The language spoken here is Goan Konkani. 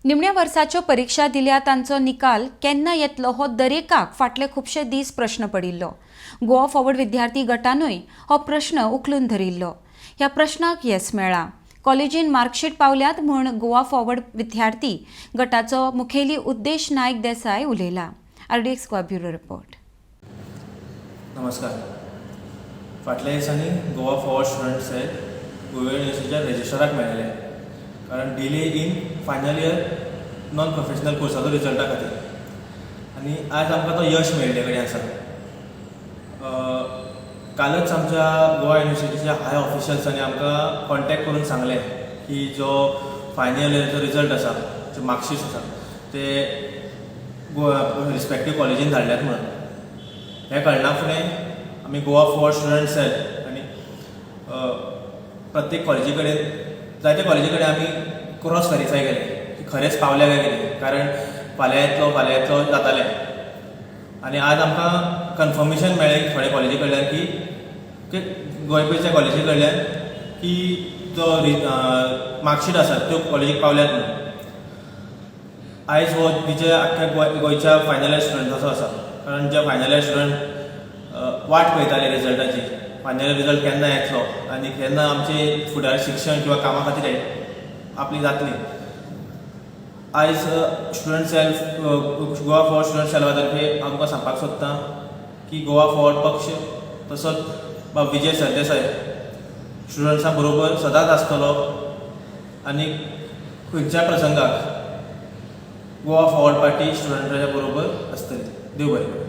निमण्या वर्साच्यो परिक्षा दिल्या तांचो निकाल केन्ना येतलो हो दरेकाक फाटले खुबशे दीस प्रश्न पडिल्लो. गोवा फॉरवर्ड विद्यार्थी गटानूय हो प्रश्न उखलून धरिल्लो. ह्या प्रश्नाक येस मेळ्ळां. कॉलेजीन मार्कशीट पावल्यात म्हूण गोवा फॉरवर्ड विद्यार्थी गटाचो मुखेली उद्देश नायक देसाय उलयला. RDX Goa bureau report. नमस्कार. फाटल्या दिसांनी Goa forward student cell Goa युनिवर्सिटीच्या रजिस्ट्राराक मेळिल्ले, कारण delay in final year non professional कोर्साचो रिजल्टा खातीर. आनी आयज आमकां तो यश मेळिल्ले कडेन आसा. कालच आमच्या गोवा युनिवर्सिटीच्या हाय ऑफिशल्सांनी आमकां कॉन्टेक्ट करून सांगलें की जो फायनल इयरचो रिजल्ट आसा, जे मार्कशीट्स आसा, ते गोवा रिस्पेक्टीव कॉलेजीन धाडल्यात म्हणून. हें कळना फुडें आमी गोवा फॉरवर्ड स्टुडंट सेल आनी प्रत्येक कॉलेजी कडेन, जायते कॉलेजी कडेन आमी क्रॉस वेरीफाय केलें की खरेंच पावल्या काय कितें, कारण फाल्यां येतलो, फाल्यां येतलो जातालें. आनी आज आमकां कन्फर्मेशन मेळ्ळें थोडे कॉलेजी कडल्यान की गोंयच्या कॉलेजी कडल्यान की जो मार्कशीट आसा त्यो कॉलेजीक पावल्यात म्हणून. आयज हो विजय आख्ख्या गोंयच्या फायनल इयर स्टुडंटाचो आसा, कारण जे फायनल इयर स्टुडंट वाट पळयताले रिजल्टाची, फायनल रिजल्ट केन्ना येतलो आनी केन्ना आमचे फुडार शिक्षण किंवा कामा खातीर आपली जातली. आयज student cell, Goa forward student सेला तर्फे हांव तुमकां सांगपाक सोदतां की गोवा फॉरवर्ड पक्ष तसोच बाब विजय सरदेसाय स्टुडंट्सां बरोबर सदांच आसतलो आनी खंयच्या प्रसंगाक गोवा फॉरवर्ड पार्टी स्टुडंटाच्या बरोबर आसतली. देव बरें करूं.